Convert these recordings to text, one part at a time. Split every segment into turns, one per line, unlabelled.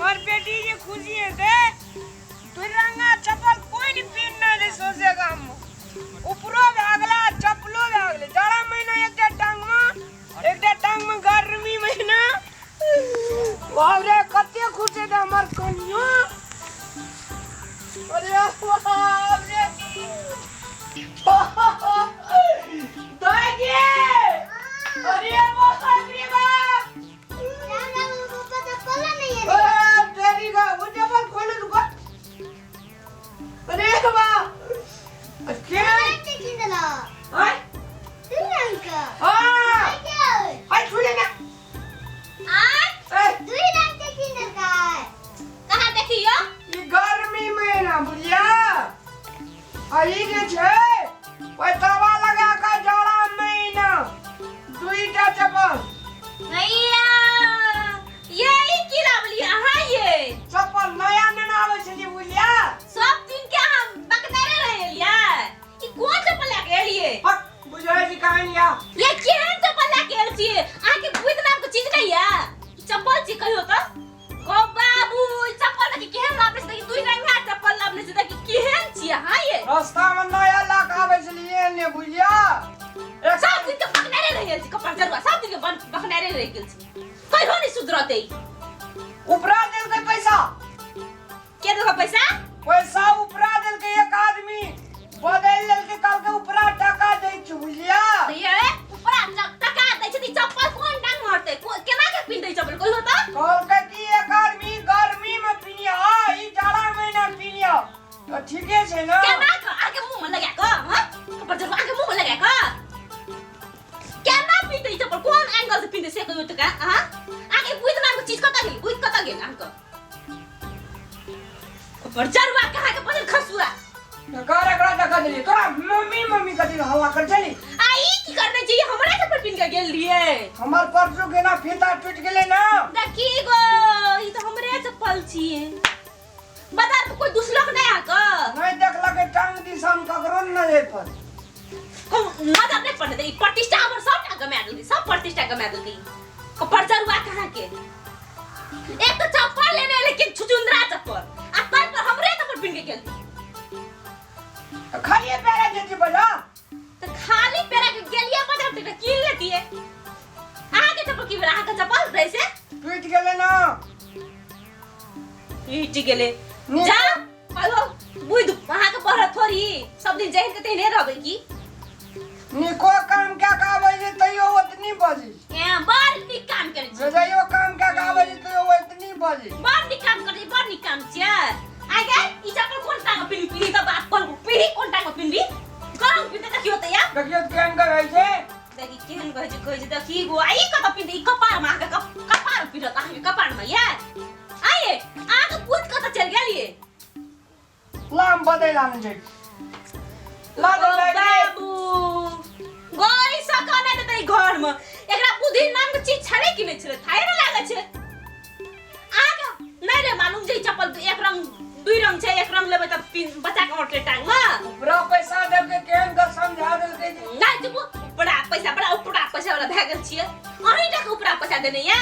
हमर बेटी जे खुशी हेतै दू रंगा चप्पल कोई नहीं पीन दे सोचे गाम में ऊपरो भए गेलै आ चप्पलो भए गेलै जाड़ा महीना एकटा टांग में एकटा टांग में गर्मी महीना बाप रे कते खुश हेतै हमर कनियो अरे बाप रे दाई गे अरे बाप रे बाप अरे तेरी का वो चप्पल खोलो रुको अरे वाह के हाय हां हाय छुले ना ए
कहाँ देखियो
ई गर्मी में ना बुझिया आ ई जे छै ओइ तवा लगा के जाड़ा महीना दुईटा चप्पल
भैया ये ई की लावली अहाँ ये
चप्पल नया नेना आबै छलियै बुझलिया
सब दिन के अहाँ बकनेरे रहलियै ई कोन चप्पल लए के एलियै
हट बुझै छी कहानी या
ये केहन चप्पल लए के एल छियै अहाँके बुद्धि नाम के चीज नहीं है ई चप्पल छी कहियो तऽ गो बाबू ई चप्पल देखी केहन लाबने छै देखी दुई रंगा चप्पल लाबने छै देखी केहन छी अहाँ ये
रास्ता में नया लऽ के आबै छलियै ने बुझलिया एक
सब दिन के बकनेरे रहि गेल छी कपार जरुआ सब दिन के बकनेरे रहि गेल छी कहियो नहीं सुधरतै
उपरा देलकै पैसा
के देलकै पैसा
पैसा उपरा देलकै एक आदमी बदलि लेलकै कहलकै उपरा टाका दै छी बुझलिया
ये उपरा टका दै छै त चप्पल कोन डांग मारतै केना के पिन्हतै चप्पल कहियो त
कहलकै कि एक आदमी गर्मी में पिनिया ई जाड़ा महीना पिनिया तऽ ठीके छै ने
केना के आगे मुंह में लगा के हां कपड़ जरुआ आगे मुंह में लगा के केना पिन्हतै चप्पल कोन एंगल से पिन्हतै से कहियो त का हां आगे बुझ नाम के चीज कत गेल बुझ कत गेल अहाँ के कपड़ जरुआ कहाँ के बदल खसुआ
कर एकरा देखा देली तोरा मम्मी मम्मी कथी हल्ला कर छली
आ ई की करने छी हमरा चप्पल पिन के गेल रहिए
हमर परसू के ना फीता टूट गेलै ना
देखी गो ई तो हमरे चप्पल छिए बाजार में कोई दुसलक नहीं आके
नहीं देखलकै टांग दिसन ककरो नजर पर
कहूँ नजर नहीं पड़ने दे ई प्रतिष्ठा हमर सब टा गमा देलकै सब प्रतिष्ठा गमा देलकै कपर जरुआ कहाँ के एक तो चप्पल लेने लेकिन छुचुंदरा चप्पल आ तब पर हमरे चप्पल पिन के गेल
तो खालिए पैरा जेती बजा
तो खाली पैरा के गेलिए बाजार तक कीन लेतिए अहाँ के चप्पल की भेल अहाँ के चप्पल रहे से
टूट गेलै ना
टूट गेलै जा हेलो बुझ अहाँ के पढ़त थोड़ी सब दिन जहन के तेहने रहबै की
निको काम क्या के आबै छै तैयो ओतनी बजै छै
ए बड़ नीक काम करै छी
बेजाइयो काम क्या के आबै छै तैयो ओतनी बजै छै
बड़ नीक काम करै छी बड़ नीक काम छियै आइ गे ई चप्पल कोन टांग पिन्ही पिन्ही तऽ बात कर पिन्ही कोन टांग पिन्ही गरम पिन्हते देखियो तऽ या
देखियो तऽ केहन के रहै छै
देखी केहन कहै छै कहै छै देखी गो आ ई कतऽ पिन्हते ई कपार में अहाँके कपार में पिन्हत अहाँके कपार में या आइए अहाँके बुझ कतऽ चलि गेलियै
लाम बदलि आनै छै ला दे
ओ
ला दे
बाबू गई सका नहि देतै घर में एकरा बुद्धि नाम के चीज छलै कि नहि छलै थाहे ने लागै छै अहाँके नहि रे मालूम जे ई चप्पल एक रंग दुई रंग छै एक रंग लेबै तऽ बच्चा के औंटले टांग में
उपरा पैसा देलकै केहन के समझा देलकै जे
नहि चुप उपरा पैसा बड़ा उपरा पैसा वाला भए गेल छियै अहीं टा के उपरा पैसा देने या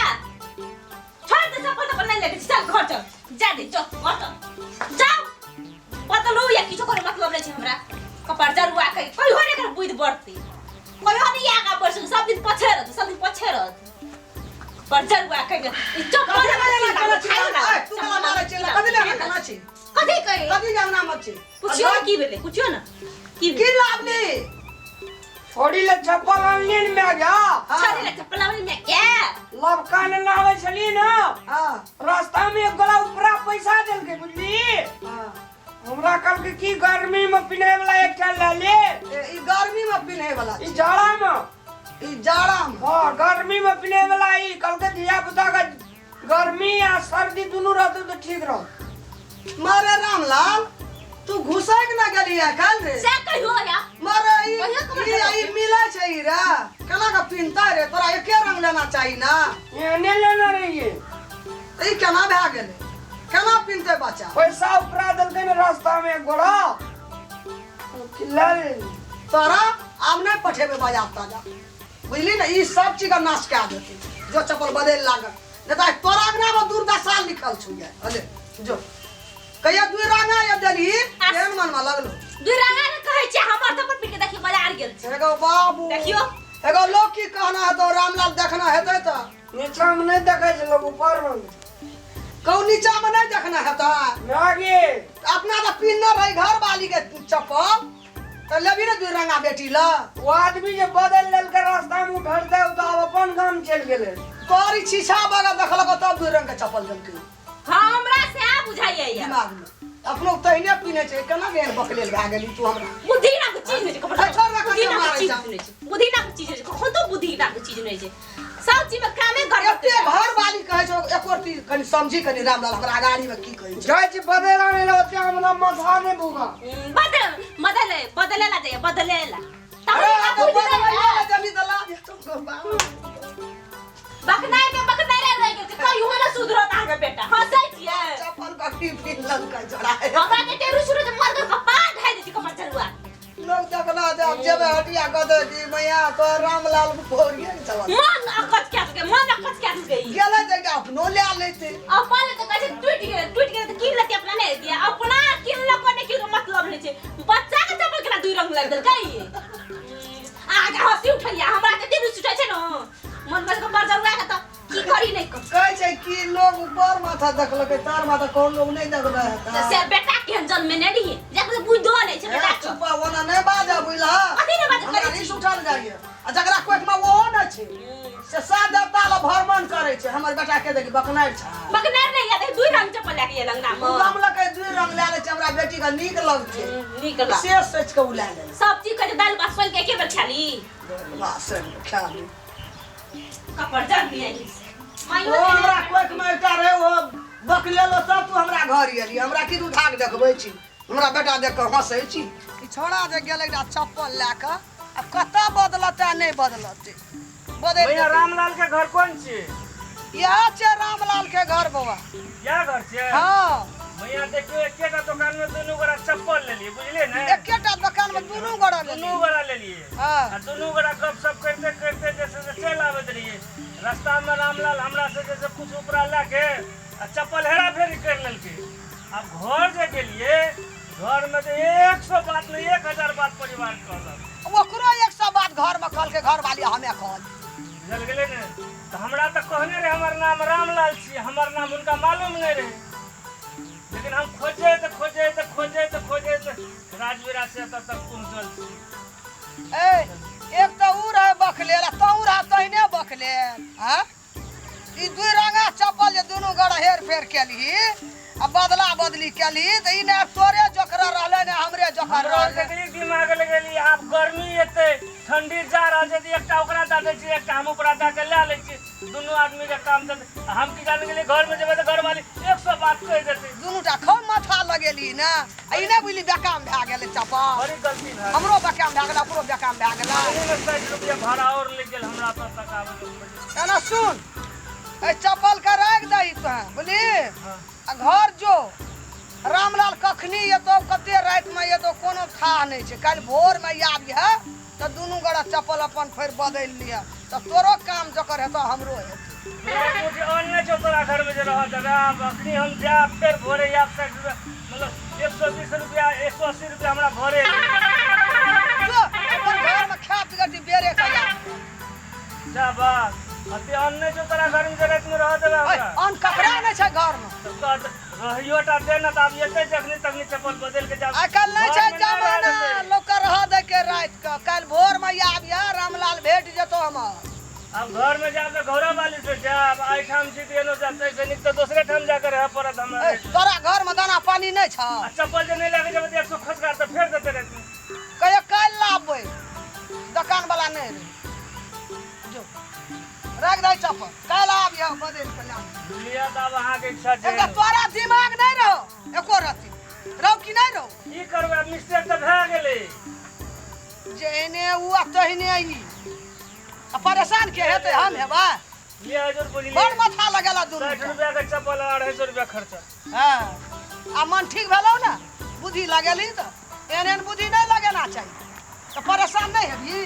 छोड़ दे चप्पल तप्पल नहीं लेके चल घर चल जा दे चल घर चल जाओ बदलू या किछो करे मतलब नहीं छै हमरा कपार जरुआ के कहियो ने एकर बुद्धि बढ़तै कहियो नहीं आगा बढ़ सकै सब दिन पछे रहत सब दिन पछे रहत कपार जरुआ के ई चप्पल
कथी लए एना केने छी? ए, तू केना मारै छी? कथी लए एना केने छी?
कथी कहे
कथी के अंगना में छी?
पुछियो ने की भेलै पुछियो ने की
की
भेलै
लाभली?
छोड़ी ले चप्पल आनलियै ने मैं गया
हाँ,
छोड़ी ले चप्पल आबै में के
लबका ने आबै छलियै ने
हाँ,
रास्ता में एक गोला उपरा पैसा देलकै बुझली
हाँ।
हमरा कहलकै की गर्मी में पिन्है वाला एकटा लए ले
ए, ई गर्मी में पिन्है वाला
ई
छै।
जाड़ा में
ई जाड़ा में
हाँ गर्मी में पिन्है वाला ई कहलकै धिया पुता के गर्मी आ सर्दी दुनू रहतौ तऽ ठीक रहत
मारे रामलाल तू घुसक ना गेली है काल रे
से कहियो या
मारे ई
कहियो कमर
ई
चढ़ा
ई मिलै छै ई रे केना के पिन्हतै रे तोरा एके रंग लेना चाही ना
एहने लेना रहिए
ई केना भए गेलै केना पिन्हतै बच्चा
पैसा उपरा देलकै ने रास्ता में एक गोड़ा खिला ले
तोरा आब नहि पठेबै बाजार ताजार बुझली ने ई सब चीज के नाश कए देतै जो चप्पल बदलि लागल नहि तऽ आइ तोरा अंगना मे दुर्दशा लिखल छौ ये। अले जो कहिया दुई रंगा ये देलही केहन मन में लगलो।
दुई रंगा ने कहै छै हमर चप्पल पीट के देखियो बाजार गेल छै।
एगो बाबू
देखियो।
एगो लोग की कहना हेतौ रामलाल देखना हेतै तऽ
नीचा में नहीं देखे छै लोग ऊपर में।
कहू नीचा में नहीं देखना हेतै।
आगे
अपना तऽ पिन्हने रही घर वाली के चप्पल तऽ लेबही ने दुई रंगा बेटी ल।
वो आदमी जे बदल लेलकै रास्ता में भेटतै ओ तऽ आब अपन गाम चलि गेलै।
तोरी छीछा बगल देखलको तब दुई रंग के चप्पल देलकै।
हमरा से बुझाइए या
दिमाग में अपनो तहिने पिन्है छै केना गेल बकलेल भए गेली तू हमरा।
बुद्धि ना के चीज नहीं छै कपड़ा।
अरे छोड़ ना,
बुद्धि ना के
मारै
चीज
छौ।
नहीं छै, बुद्धि ना के चीज नहीं छै, कखन तो बुद्धि ना के चीज नहीं छै, सब चीज में कामे गड़बड़
एते घर वाली कहै छौ एको रत्ती कनि समझी कनि रामलाल हमरा अगाड़ी में की कहै छै।
जाइ छी बदल आनै लए ओते हमरा माथा नहि भूगा।
बदल बदले बदले ला जाइए बदले ला।
अरे
तब
तो बदल ला जमी दला
बकनाय के बकनाय रे रह गेल छै, कहियो ना सुधरत अहाँके बेटा। हँसै छियै
चप्पल कखनी पिन्हलकै जोड़ा।
हमरा के टेरू शुरू से मर गेल कपार ढाइ दै छै कमर चलुआ।
लोग देखना जे आब जेबै हटिया कऽ दे कि मैया तो रामलाल भोरिए ने चलल।
मन अकच कए देलकै, मन अकच कए देलकै ई।
गेलै तऽ एकटा अपनो लए लेतै।
अपन तऽ कहै छै टूटि गेलै, टूटि गेलै तऽ कीन लेतै अपना नहि लेतै। अपना किनलक नहि किनलक मतलब नहि छै। बच्चा के चप्पल केना दुई रंग लागि देलकै ई? अहाँके हँसी उठैया, हमरा के टेरू उठै छै ने। मन बस के बरजरुआ के तऽ की करी नहि करी।
कहै छै कि लोग ऊपर माथा देखलकै तार माथा कोन लोग नहि देखले हेतै।
से बेटा केहन जन्मेने रहियै जकरा बुझो नहि छै बेटा के।
चुप ओना नहि बाजऽ बुझलह।
कथी नहि बाजऽ
हमरा
करै छी?
रिस उठल जाइए आ जकरा कोखिमे ओहो नहि छै से सात देवता लए भ्रमण करै छै। हमर बेटा के देखी बकनाइ छै।
बकनाइ नहि याद दुई रंग चप्पल लए के गेल अंगना मे।
ओ गमलकै दुई रंग लए लै छै हमरा बेटी के नीक लगतै।
नीक लग
से सोचि के ओ लए लेलै।
सब चीज कहै छै दालि भात सोलि के एके बेर खा ली।
भात सोलि के खा ली।
कपड़ जल्दी आई। माइयो
ओ हमरा कोखिमे एकटा रहै ओ बकलेलो तब तू हमरा घर एली। हमरा की उठा के देखबै छी हमरा बेटा देख कऽ हँसै छी। ई छोड़ा जे गेल एकटा चप्पल लए कऽ आब कतऽ बदलतै आ नहि बदलतै। बदलि
भैया
जेतै।
रामलाल के घर कोन छी?
इएह छै रामलाल के घर बौआ।
इएह घर छै?
हँ।
भैया देखियौ एकेटा दोकान में दुनू गोरा चप्पल लेलियै बुझलियै ने।
एकेटा दोकान में दुनू गोरा लेलियै।
दुनू गोरा लेलियै।
हँ।
आ दुनू गोरा गपशप करिते करिते जे छै से चलि आबैत रहियै। रास्ता में रामलाल हमरा से जे छै कुछ उपरा लए के आ चप्पल हेरा फेरी करि लेलकै। आब घर जे गेलियै घर में तऽ 100 बात नहि 1000 बात परिवार कहलक।
ओकरो 100 बात घर में कहलकै घरवाली हमे कहल।
बुझल गेलै ने। तऽ हमरा तऽ कहने रहै हमर नाम रामलाल छी, हमर नाम हुनका मालूम नहि रहै। लेकिन हम खोजैत खोजैत खोजैत खोजैत राजविराज से एतऽ तक पहुँचल छी।
ए एक तऽ ऊ रहै बकलेल आ तहूँ रह तहिने बकलेल। हाँ ई दुई रंगा चप्पल जे दुनू गोड़ा हेर फेर केलही आ बदला बदली केलही तऽ ई ने तोरे जोकरा रहलै ने हमरे जोकर
हमरो
रहलै।
देखली दिमाग लगेली आब गर्मी एतै ठंडी जा रहल छै तऽ एकटा ओकरा दऽ दै छियै एकटा हम ओकरा दऽ के लए लै छियै दुनू आदमी के काम चलतै। हम की जाने गेलियै घर में जेबै तऽ घरवाली 100 बात कहि देतै।
दुनू टा खूब माथा लगेली ने आ ई नहि बुझली बेकाम भए गेलै चप्पल।
बड़ी गलती भए गेल।
हमरो बेकाम भए गेलै ओकरो बेकाम भए गेलै।
एहिमे 60 रुपया भाड़ा आओर लागि गेल हमरा एतऽ तक आबै मे।
एना सुन एहि चप्पल के राखि दही तोहें बुझली आ घर जो। रामलाल कखनी एतौ कते रातिमे एतौ कोनो थाह नहि छै। काल्हि भोरमे आबिहे तऽ दुनू गोड़ा चप्पल अपन फेर बदलि लिअ तऽ तोरो काम जोकर हेतौ हमरो हेतौ।
कुछ अन्न नहि छौ तोरा घरमे जे रहऽ देबै। आब अखनी हम जायब फेर भोरे आयब 60 रुपया मतलब 120 रुपया 180 रुपया हमरा भोरे।
जो अपन घरमे खा पी कऽ बेरे कऽ आयब।
जा बात अते अन्न नहि छौ तोरा घरमे जे रातिमे रहऽ देबै हमरा।
अन्न ककरा नहि छै घरमे।
तऽ रहियो टा दे ने तऽ आब एतै जखनी तखनी चप्पल बदलि के जाब।
आइ काल्हि नहि छै
घरमे नहि रहऽ
जमाना
देतै।
लोकके रहऽ दैके रातिके। काल्हि भोरमे आबिहे रामलाल भेट जेतौ हमर।
आब घर में जाब तऽ घरो वाली से जाब एहिठाम छी तऽ एनो जाब ताहिसँ नीक तऽ दोसरे ठाम जाके रहऽ पड़त हमरा।
ए, तोरा घर में दाना पानी नहि छौ?
आ चप्पल जे नहि लए के जेबै तऽ 100 खोजगार तऽ फेर देतै रातिमे।
कहियो काल्हि लाबबै दोकान वाला नहि रहै। जो राखि दही चप्पल काल्हि आबिहे बदलि कऽ लाबि।
लिअ तऽ आब अहाँके इच्छा छै।
एकटा तोरा दिमाग नहि रहो एको रत्ती रहो कि नहि रहो?
की करबै आब मिस्टेक तऽ भए गेलै।
जेहने ऊ आ तहने ई आ परेशान के हेतै हम हेबै।
लिअ हजूर बुझलियै।
बड़ माथा लगेला दुनू
60 रुपया के चप्पल आ 250 रुपया खर्चा।
हँ आ मन ठीक भेलौ ने बुद्धि लगेली तऽ एहन एहन बुद्धि नहि लगेना चाही तऽ परेशान नहि हेबही।